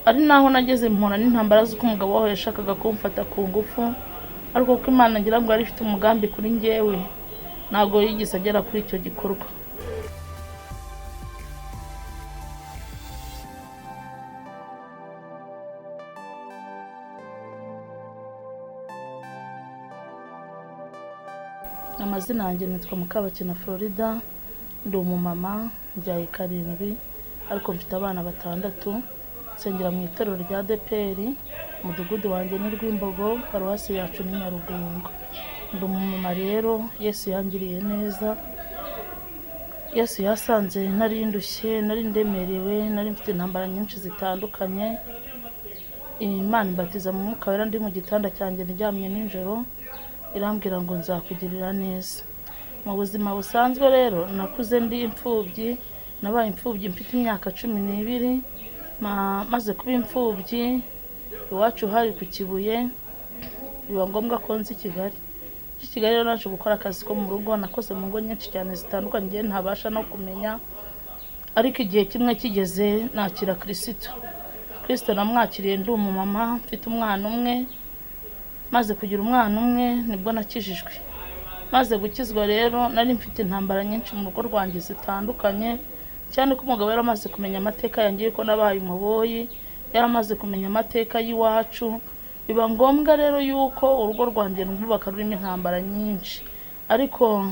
Ari naho nageze mpura n'intambara z'uko umugabo waho yashakaga kumfata ku ngufu, ariko kuko Imana ngira ngo yari ifite umugambi kuri njyewe, ntabwo yigeze agera kuri icyo gikorwa. Amazina yanjye nitwa Mukabakina Florida, ndi umumama, mbyaye 7 ariko mfite abana 6, nsengera mu itorero rya ADEPR, umudugudu wanjye ni Rwimbogo, paruwasi yacu ni Nyarugunga. Ndi umumama rero, Yesu yangiriye neza, Yesu yasanze nari ndushye, nari ndemerewe, nari mfite intambara nyinshi zitandukanye. Imana imbatiza mu mwuka wera ndi mu gitanda cyanjye ndyamye nijoro, irambwira ngo nzakugirira neza. Mu buzima busanzwe rero nakuze ndi imfubyi, nabaye imfubyi mfite imyaka 12, maze kuba imfubyi iwacu hari ku Kibuye, biba ngombwa ko nza i Kigali. I Kigali rero naje gukora akazi ko mu rugo, nakoze mu ngo nyinshi cyane zitandukanye ngiye ntabasha no kumenya, ariko igihe kimwe kigeze nakira Kristo. Kristo namwakiriye ndi umumama mfite umwana umwe, maze kugira umwana umwe nibwo nakijijwe. Maze gukizwa rero nari mfite intambara nyinshi mu rugo rwanjye zitandukanye, cyane ko umugabo yari amaze kumenya amateka yanjye yuko nabaye umuboyi, yari amaze kumenya amateka y'iwacu. Biba ngombwa rero yuko urugo rwanjye rwubaka rurimo intambara nyinshi, ariko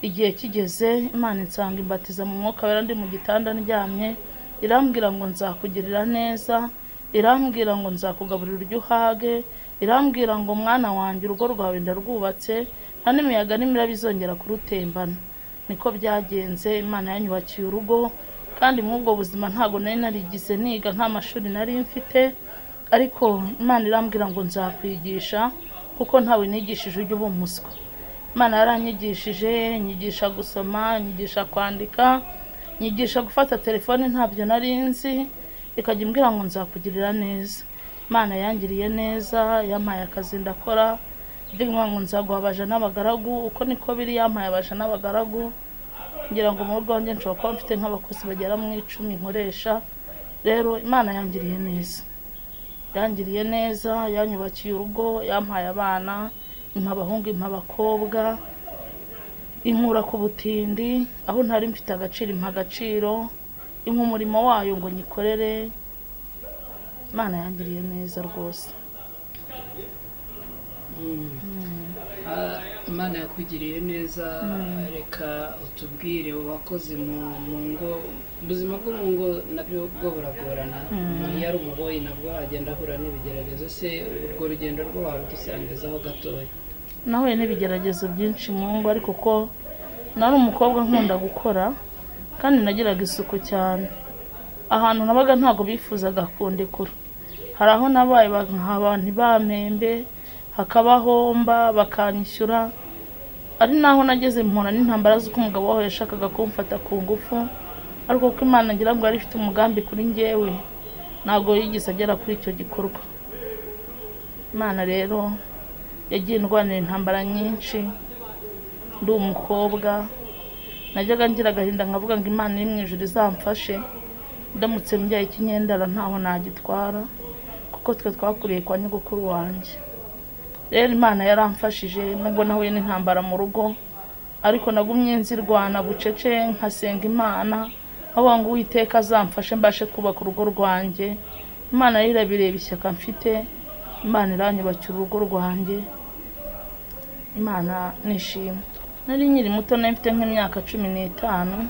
igihe kigeze Imana insanga imbatiza mu mwuka wera ndi mu gitanda ndyamye, irambwira ngo nzakugirira neza, irambwira ngo nzakugaburira uryo uhage, irambwira ngo mwana wanjye urugo rwawe ndarwubatse, nta n'imiyaga n'imiraba izongera kurutembana. Niko byagenze, Imana yanyubakiye urugo, kandi muri ubwo buzima ntabwo nari narigize niga, nta mashuri nari mfite, ariko Imana irambwira ngo nzakwigisha kuko ntawe nigishije ujya uba umuswa. Imana yaranyigishije, nyigisha gusoma, nyigisha kwandika, nyigisha gufata telefone ntabyo nari nzi, ikajya imbwira ngo nzakugirira neza. Imana yangiriye neza, yampaye akazi ndakora, ibyo ngo nzaguha abaja n'abagaragu, uko niko biri, yampaye abaja n'abagaragu. Ngira ngo mu rugo wanjye nshobora kuba mfite nk'abakozi bagera mu 10 nkoresha. Rero Imana yangiriye neza, yangiriye neza, yanyubakiye urugo, yampaye abana, impa abahungu, impa abakobwa, inkura ku butindi aho ntari mfite agaciro, impa agaciro, impa umurimo wayo ngo nyikorere. Imana yangiriye neza rwose. Imana yakugiriye neza. Reka utubwire wakoze mu ngo, ubuzima bwo mu ngo nabyo bwo buragorana, umuntu iyo ari umuboyi nabwo agenda ahura n'ibigeragezo. Se urwo rugendo rwo warudusangizaho gatoya? Nahuye n'ibigeragezo byinshi mu ngo, ariko ko nari umukobwa nkunda gukora kandi nagiraga isuku cyane, ahantu nabaga ntabwo bifuzaga kundekura. Hari aho nabaye ntibampembe, hakabahomba bakanyishyura. Ari naho nageze mpura n'intambara z'uko umugabo waho yashakaga kumfata ku ngufu, ariko kuko Imana ngira ngo yari ifite umugambi kuri njyewe, ntabwo yigeze agera kuri icyo gikorwa. Imana rero yagiye indwanira intambara nyinshi ndi umukobwa, najyaga ngira agahinda nkavuga ngo Imana iri mu ijuru izamfashe, ndamutse mbyaye ikinyendara ntaho nagitwara, kuko twe twakuriye kwa nyogokuru wanjye. Rero Imana yaramfashije nubwo nahuye n'intambara mu rugo, ariko nagumye nzirwana bucece nkasenga Imana nkavuga ngo Uwiteka azamfashe mbashe kubaka urugo rwanjye. Imana rero irabireba ishyaka mfite, Imana iranyubakira urugo rwanjye, Imana nishimwe. Nari nkiri muto, nari mfite nk'imyaka 15,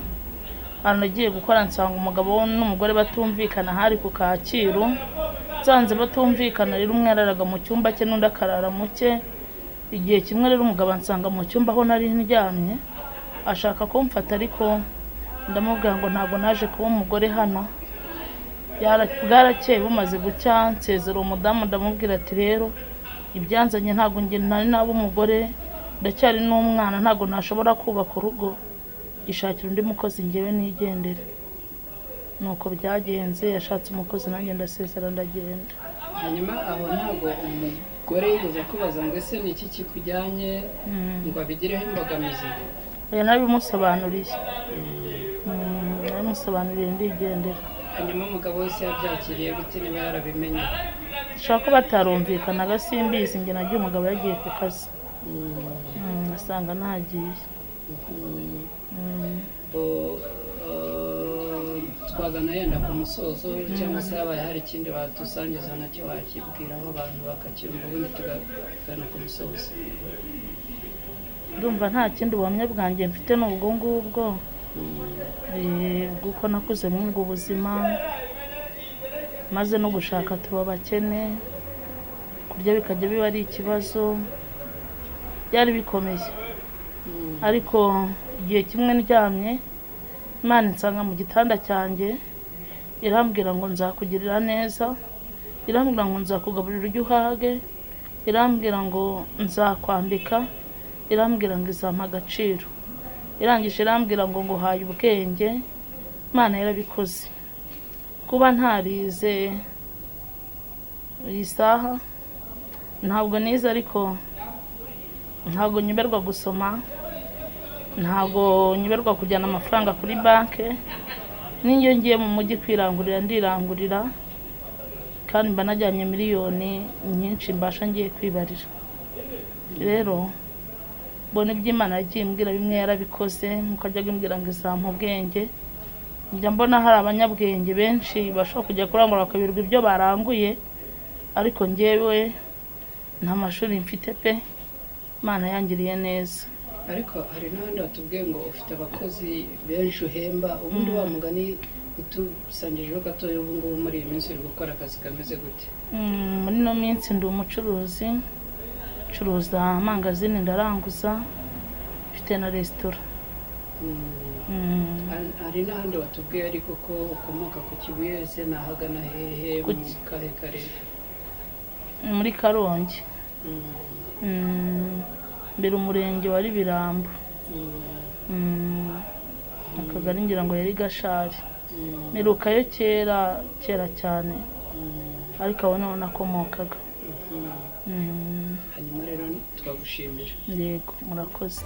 ahantu nagiye gukora nsanga umugabo n'umugore batumvikana, hari ku Kacyiru. Nsanze batumvikana rero, umwe yararaga mu cyumba cye n'undi akarara mu cye. Igihe kimwe rero umugabo ansanga mu cyumba aho nari ndyamye, ashaka kumfata, ariko ndamubwira ngo ntabwo naje kuba umugore hano. Bwarakeye bumaze gucya, nsezera umudamu ndamubwira ati rero ibyanzanye ntabwo njye nari naba umugore, ndacyari n'umwana, ntabwo nashobora kubaka urugo, ishakira undi mukozi njyewe nigendere. Nuko byagenze, yashatse umukozi nanjye ndasezera ndagenda. Hanyuma aho ntabwo umugore yigeze akubaza ngo ese ni iki kikujyanye ngo abigireho imbogamizi? Oya, narabimusobanuriye. Narabimusobanuriye ndigendera. Hanyuma umugabo wese yabyakiriye gute niba yarabimenye? Dushobora kuba batarumvikanaga, simbizi. Njye nagiye umugabo yagiye ku kazi, asanga nagiye. Twagana yenda ku musozo, cyangwa se habaye hari ikindi wadusangiza nacyo wakibwiraho abantu bakacyumva, ubundi tukagana ku musozo. Ndumva nta kindi, buhamya bwanjye mfite ni ubwo ngubwo, bw'uko nakuze muri ubwo buzima, maze no gushaka tuba abakene, kurya bikajya biba ari ikibazo, byari bikomeye. Ariko igihe kimwe ndyamye, Imana insanga mu gitanda cyanjye, irambwira ngo nzakugirira neza, irambwira ngo nzakugaburira ujye uhage, irambwira ngo nzakwambika, irambwira ngo izampa agaciro, irangije irambwira ngo nguhaye ubwenge. Imana yarabikoze. Kuba ntarize iyi saha, ntabwo nize, ariko ntabwo nyoberwa gusoma, ntabwo nyoberwa kujyana amafaranga kuri banki. N'iyo ngiye mu mujyi kwirangurira, ndirangurira, kandi mba najyanye miliyoni nyinshi mbasha ngiye kwibarira. Rero mbona ibyo Imana yagiye imbwira bimwe yarabikoze, nkuko ajyaga imbwira ngo izampa ubwenge. Njya mbona hari abanyabwenge benshi bashobora kujya kurangura bakayoberwa ibyo baranguye, ariko njyewe nta mashuri mfite pe, Imana yangiriye neza. Ariko hari n'ahandi watubwiye ngo ufite abakozi benshi uhemba. Ubundi wa mugani utusangijeho gatoya, ubu ngubu muri iyi minsi uri gukora akazi kameze gute? Muri ino minsi ndi umucuruzi, ncuruza amangazini, ndaranguza, mfite na resitora. Hari n'ahandi watubwiye ariko ko ukomoka ku Kibuye, ese ni ahagana hehe, mu kahe karere? Muri Karongi, mbere umurenge wa Birambo, akagari ngira ngo yari Gashari. Mperukayo kera kera cyane, ariko aho niho nakomokaga. Hanyuma rero twagushimira. Yego, murakoze.